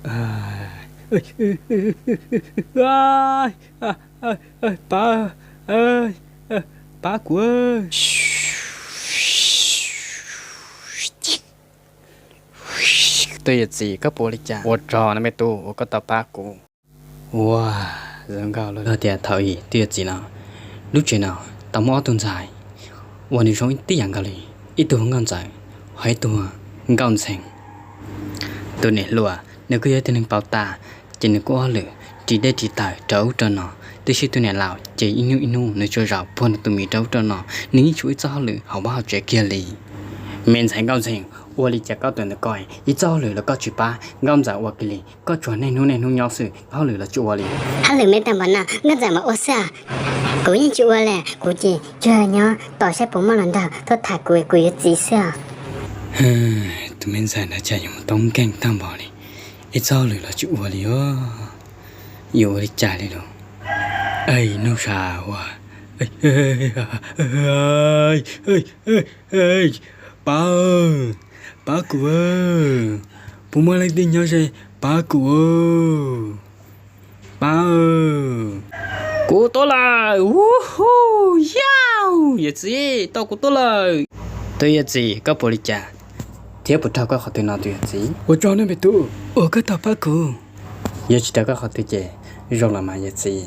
Pab, pab kuv. Twb yog txiv, koj puas ua li cas? Ua rog no me tub, uas koj tau pab kuv. Ua zoo nkauj lawm. Tias thaum ub twb yog txiv no, lub tsev no tau muaj ob tug ntxhais uas nws zoo tib yam nkaus li, ib tug nkauj ntxawm, ho ib tug nkauj ntxhee. Tus niam hluas nws kuj yog ib tug neeg paub tab, ces nws kuj ua hauj lwm ris dej ris taws rau ub rau no, tiam sis tus niam laus ces ib hnub ib hnub nws tsuas zaum puag nws tus miv rau ub rau no, nws yeej tsis ua ib txoj hauj lwm hauv vaj hauv tsev kiag li. Me ntxhais nkauj ntxhee, ua li cas koj tus ntawd koj ib txoj hauj lwm los koj tsis pab, nkauj ntxawm ua kiag li, koj tsuas niaj hnub niaj hnub nyob xwb, hauj lwm los tsis ua li. Hauj lwm me tag npaum no nkauj ntxawm mam ua xwb os. Kuv yeej tsis ua li, kuv ces tsuas nyob tos saib puas muaj hluas nraug tuaj tham kuv, kuv yuav txiv xwb os. Tus me ntxhais ntawd cas yuav mus toob nkeeg tag npaum li, ib txoj hauj lwm los tsis ua li os. Yuav ua li cas li lawm? Ej, nug sa ua, pab, pab kuv, puas muaj leej twg nyob ze, pab kuv, pab. Kuv tuaj lawm, hu hu, yau, yawm txiv, tau kuv tuaj lawm. Tus yawm txiv, koj puas li cas thiab puas raug koj qhov twg no tus yawm txiv? Ua tsaug nej me tub uas koj tau pab kuv. Yog tsis raug koj qhov twg ces zoo los mas yawm txiv.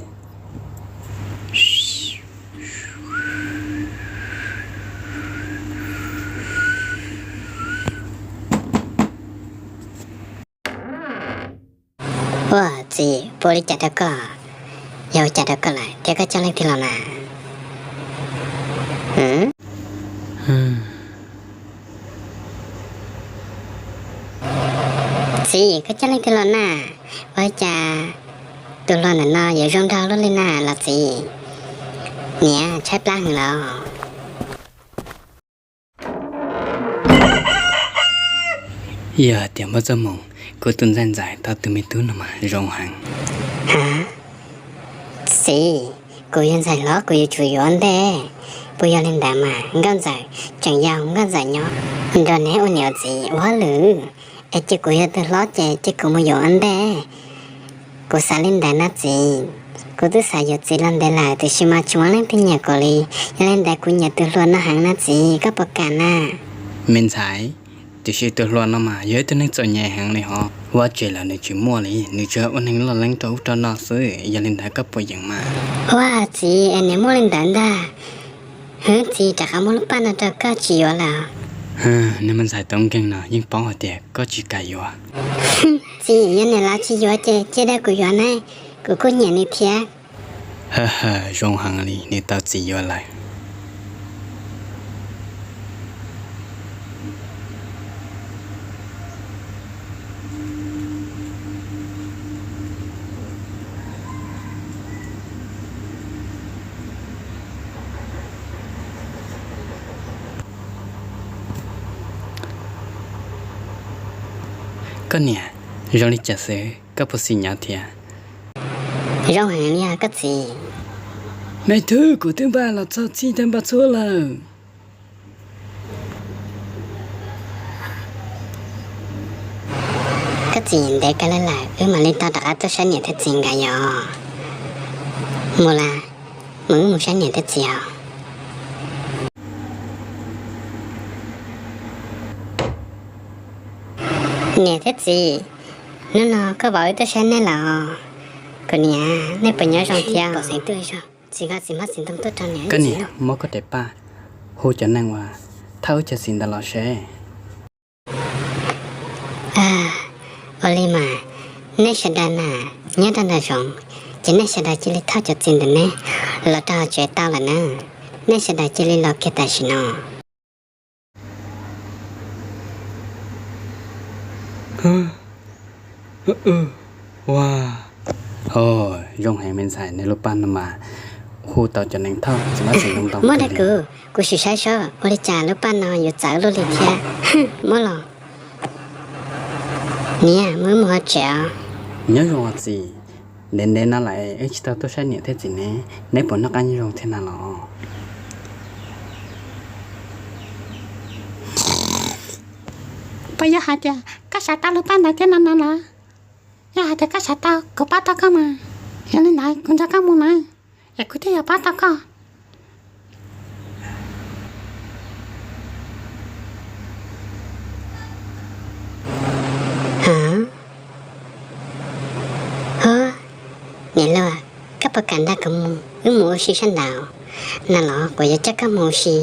Ua txiv, puas ua li cas rau koj? Yog ua cas rau koj lawm thiab koj coj leej twg los na? Txiv, koj coj leej twg los na? Ua li cas tus hluas ntawm no yuav zoo nraug luaj li na los txiv? Niam, tshaib plab heev los. Yog tias npawg Txoj Hmoo, kuv tus ntxhais ntxawm tau tus me tub no mas zoo heev. Ha, txiv, kuv yog ntxhais hlob kuv yuav tsum yuav ua ntej. Puas yog li ntawd mas nkauj ntxawm tseem yau, nkauj ntxawm nyob nrog neb ua niam ua txiv ua hauj lwm, es cia kuv yog tus hlob ces cia kuv mus yuav ua ntej. Kuv xav li ntawd na txiv. Kuv twb xav yuav txiv los ntev lawm tiam sis mas tsis muaj leej twg nyiam kuv li. Yog li ntawd kuv nyiam tus hluas no heev na txiv, koj puas kam na? Me ntxhais, tiam sis tus hluas no mas yog ib tug neeg txom nyem heev li hos. Vaj tsev lawm nws tsis muaj li, nws tsuas ua neeg loj leeb rau ub rau no xwb, yog li ntawd koj puas yeem mas? Ua txiv, es nws muaj li ntawd ntag. Hwv txiv, rov qab muab lub paj no rau koj tsis yuav lawm. Niag me ntxhais toob nkeeg no yeej paub hais tias koj tsis kam yuav. Txiv, yog niam laus tsis yuav ces cia rau kuv yuav ne, kuv kuj nyiam nws thiab. Ha ha, zoo heev li, nws tau txiv yuav lawm. Koj niam, zoo li cas xwb koj puas xis nyob thiab? Zoo heev li os koj txiv. Me tub, kuv twb npaj los txog txij thaj npaj txhua lawm. Koj txiv, ntev kawg li lawm, wb mam li tau rov qab tuaj saib niam thiab txiv nkawd yom. Mus las, mus wb mus saib niam thiab txiv os. Niam thiab txiv, hnub no koj vauv wb tuaj saib nej lawm os. Kuv niam, nej puas nyob zoo thiab? Txiv, koj txiv muab txiv ntoo tuaj rau niam. Koj niam, muab koj daim paj hu cov neeg uas thawj wb cov txiv ntawd los seb. Ua li mas, nej sawv daws na, nyob rau nram zoov, ces nej sawv daws cia li thauj cov txiv ntawm neb los rau hauv tsev tau lawm na. Nej sawv daws cia li los kiag tam sim no. Ua, zoo heev me ntxhais, nws lub paj no mas hu tau cov neeg thauj txiv hmab txiv ntoo ntau. Muab rau kuv, kuv sim saib seb ua li cas lub paj no yuav txawv luaj li thiab. Muab los. Niam, muab mus hauv tsev os. Nyob zoo os txiv, ntev ntev no lawm wb tsis tau tuaj saib niam thiab txiv ne, neb puas noj qab nyob zoo thiab na los? Puas yog hais tias koj xav tau lub paj ntawd thiab no no los? Yog hais tias koj xav tau kuv pab tau koj mas, yog li ntawd kuv nrog koj mus na, es kuv thiaj yuav pab tau koj. Hov, niam laus, koj puas kam nrog kuv mus, wb mus ua si sab nraud no los kuv yuav coj koj mus ua si.